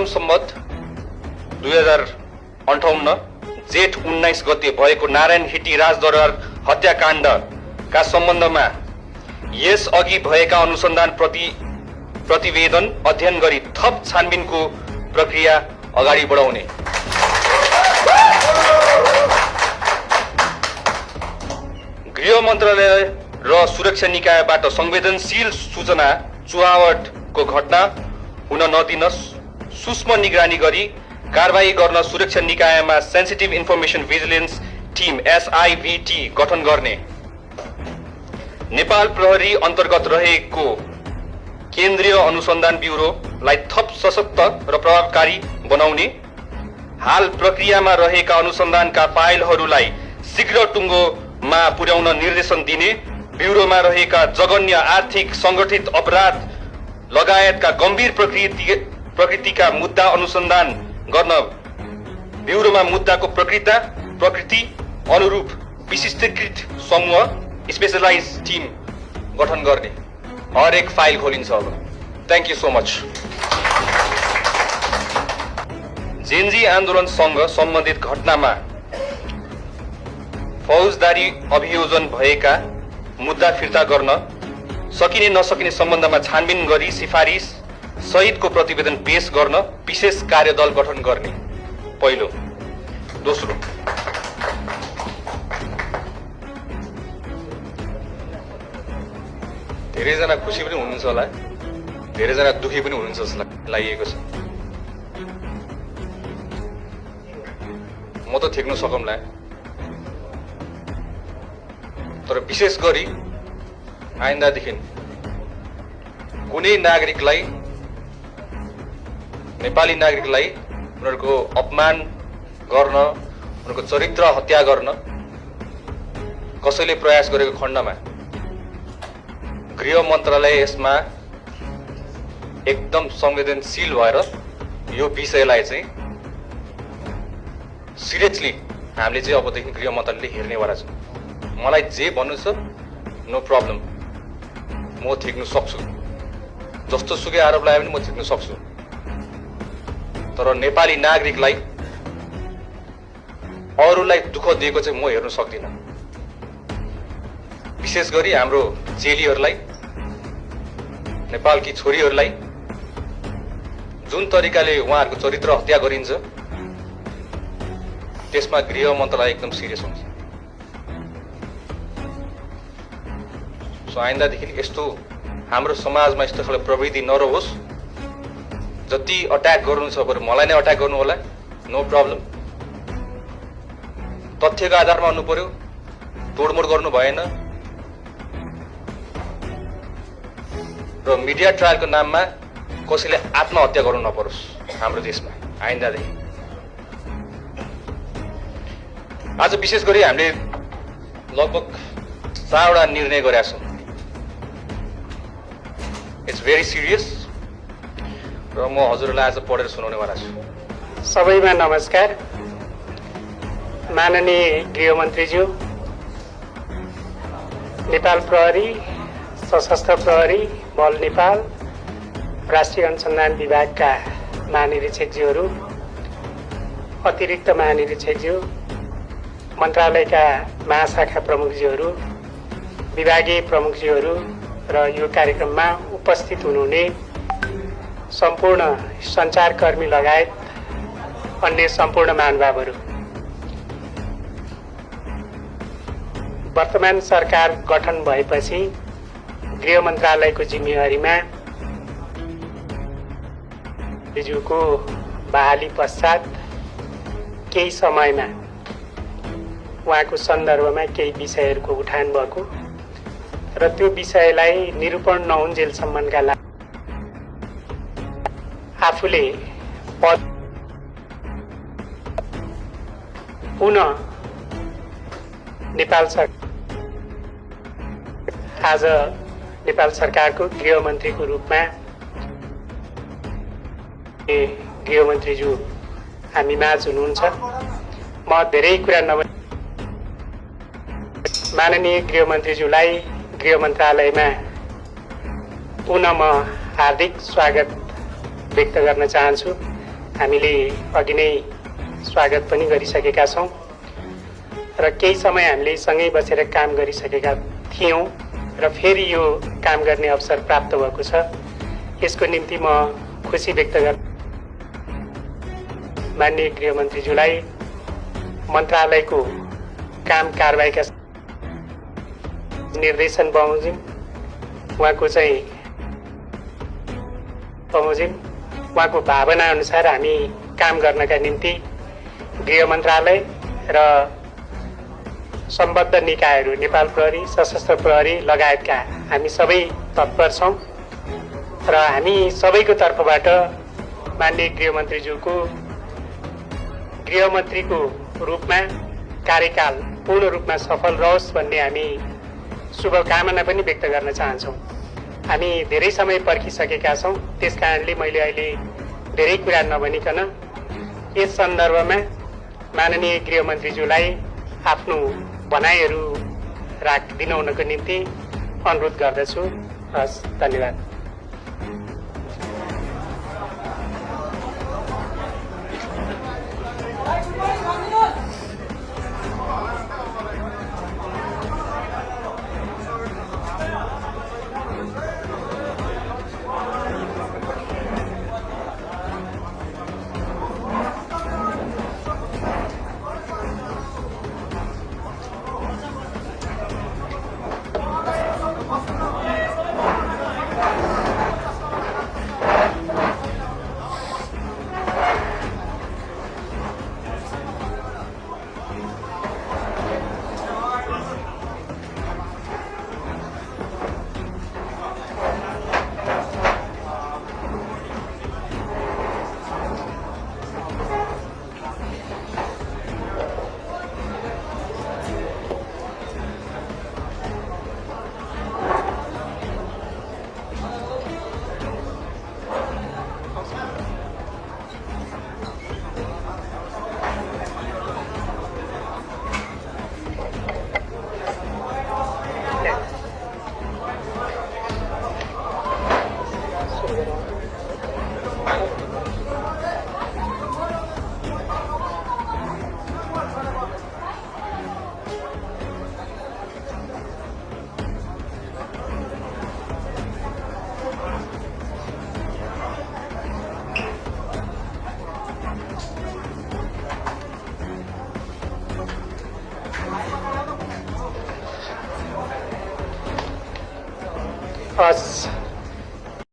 विक्रम सम्वत 2058 जेठ 19 गते भएको नारायण हिटी राजदरबार हत्याकाण्डका सम्बन्धमा यस अघि भएका अनुसन्धान प्रतिवेदन अध्ययन गरी थप छानबिनको प्रक्रिया अगाडि बढाउने, गृह मन्त्रालय र सुरक्षा निकायबाट संवेदनशील सूचना चुहावटको घटना हुन नदिन सूक्ष्म निगरानी गरी कारबाही गर्न सुरक्षा निकायमा sensitive information vigilance team SIVT गठन गर्ने, नेपाल प्रहरी अन्तर्गत रहेको केन्द्रीय अनुसन्धान ब्युरोलाई थप सशक्त र प्रभावकारी बनाउने, हाल प्रक्रियामा रहेका अनुसन्धानका फाइलहरूलाई शीघ्र टुङ्गोमा पुर्याउन निर्देशन दिने, ब्युरोमा रहेका जघन्य आर्थिक संगठित अपराध लगायतका गम्भीर प्रकृतिका मुद्दा अनुसन्धान गर्न ब्युरोमा मुद्दाको प्रकृति अनुरूप विशिष्टीकृत समूह स्पेशलाइज टिम गठन गर्ने। हरेक फाइल खोलिन्छ अब। Thank you so much. Gen z आन्दोलनसँग सम्बन्धित घटनामा फौजदारी अभियोजन भएका मुद्दा फिर्ता गर्न सकिने नसकिने सम्बन्धमा छानबिन गरी सिफारिस सहितको प्रतिवेदन पेश गर्न विशेष कार्यदल गठन गर्ने, पहिलो। दोस्रो, धेरैजना खुसी पनि हुनुहुन्छ होला, धेरैजना दुखी पनि हुनुहुन्छ जस्तो लागेको छ। म त ठेक्नु सकौँला, तर विशेष गरी आइन्दादेखि कुनै नागरिकलाई, नेपाली नागरिकलाई उनीहरूको अपमान गर्न, उनीहरूको चरित्र हत्या गर्न कसैले प्रयास गरेको खण्डमा गृह मन्त्रालय यसमा एकदम संवेदनशील भएर यो विषयलाई चाहिँ सिरियसली हामीले चाहिँ अबदेखि गृह मन्त्रालयले हेर्नेवाला छौँ। मलाई जे भन्नु छ नो प्रब्लम, म ठिक्नु सक्छु, जस्तो सुकै आरोप लगायो भने म ठिक्नु सक्छु, तर नेपाली नागरिकलाई, अरूलाई दुःख दिएको चाहिँ म हेर्न सक्दिनँ। विशेष गरी हाम्रो चेलीहरूलाई, नेपालकी छोरीहरूलाई जुन तरिकाले उहाँहरूको चरित्र हत्या गरिन्छ त्यसमा गृह मन्त्रालय एकदम सिरियस हुन्छ। सो आइन्दादेखि यस्तो हाम्रो समाजमा यस्तो खालको प्रवृत्ति नरहोस्। जति अट्याक गर्नु छ बरु मलाई नै अट्याक गर्नु होला, नो प्रब्लम। तथ्यको आधारमा हुनु पर्यो, तोडमोड गर्नु भएन। र मिडिया ट्रायलको नाममा कसैले आत्महत्या गर्नु नपरोस् हाम्रो देशमा आइन्दादेखि। आज विशेष गरी हामीले लगभग 4वटा निर्णय गरेका छौँ। इट्स भेरी सिरियस र म हजुरलाई आज पढेर सुनाउनेवाला छु। सबैमा नमस्कार। माननीय गृहमन्त्रीज्यू, नेपाल प्रहरी, सशस्त्र प्रहरी बल नेपाल, राष्ट्रिय अनुसन्धान विभागका महानिरीक्षकज्यूहरू, अतिरिक्त महानिरीक्षकज्यू, मन्त्रालयका महाशाखा प्रमुखज्यूहरू, विभागीय प्रमुखज्यूहरू र यो कार्यक्रममा उपस्थित हुनुहुने सम्पूर्ण सञ्चारकर्मी लगायत अन्य सम्पूर्ण महानुभावहरू, वर्तमान सरकार गठन भएपछि गृह मन्त्रालयको जिम्मेवारीमा ज्यूको बहाली पश्चात केही समयमा उहाँको सन्दर्भमा केही विषयहरूको उठान भएको र त्यो विषयलाई निरूपण नहुन्जेलसम्मका लागि आफूले पद पुनः नेपाल आज नेपाल सरकारको गृहमन्त्रीको रूपमा गृहमन्त्रीज्यू हामी माझ हुनुहुन्छ। म धेरै कुरा माननीय गृहमन्त्रीज्यूलाई गृह मन्त्रालयमा पुनः म हार्दिक स्वागत व्यक्त गर्न चाहन्छु। हामीले अघि नै स्वागत पनि गरिसकेका छौँ र केही समय हामीले सँगै बसेर काम गरिसकेका थियौँ र फेरि यो काम गर्ने अवसर प्राप्त भएको छ। यसको निम्ति म खुसी व्यक्त गर्छु। माननीय गृहमन्त्रीज्यूलाई मन्त्रालयको काम कारबाहीका निर्देशन बमोजिम उहाँको भावना अनुसार हामी काम गर्नका निम्ति गृह मन्त्रालय र सम्बद्ध निकायहरू नेपाल प्रहरी, सशस्त्र प्रहरी लगायतका हामी सबै तत्पर छौँ र हामी सबैको तर्फबाट माननीय गृहमन्त्रीज्यूको गृहमन्त्रीको रूपमा कार्यकाल पूर्ण रूपमा सफल रहोस् भन्ने हामी शुभकामना पनि व्यक्त गर्न चाहन्छौँ। हामी धेरै समय पर्खिसकेका छौँ, त्यस कारणले मैले अहिले धेरै कुरा नभनिकन यस सन्दर्भमा माननीय गृहमन्त्रीज्यूलाई आफ्नो भनाइहरू राखिदिनु हुनको निम्ति अनुरोध गर्दछु। हस्, धन्यवाद। हस्,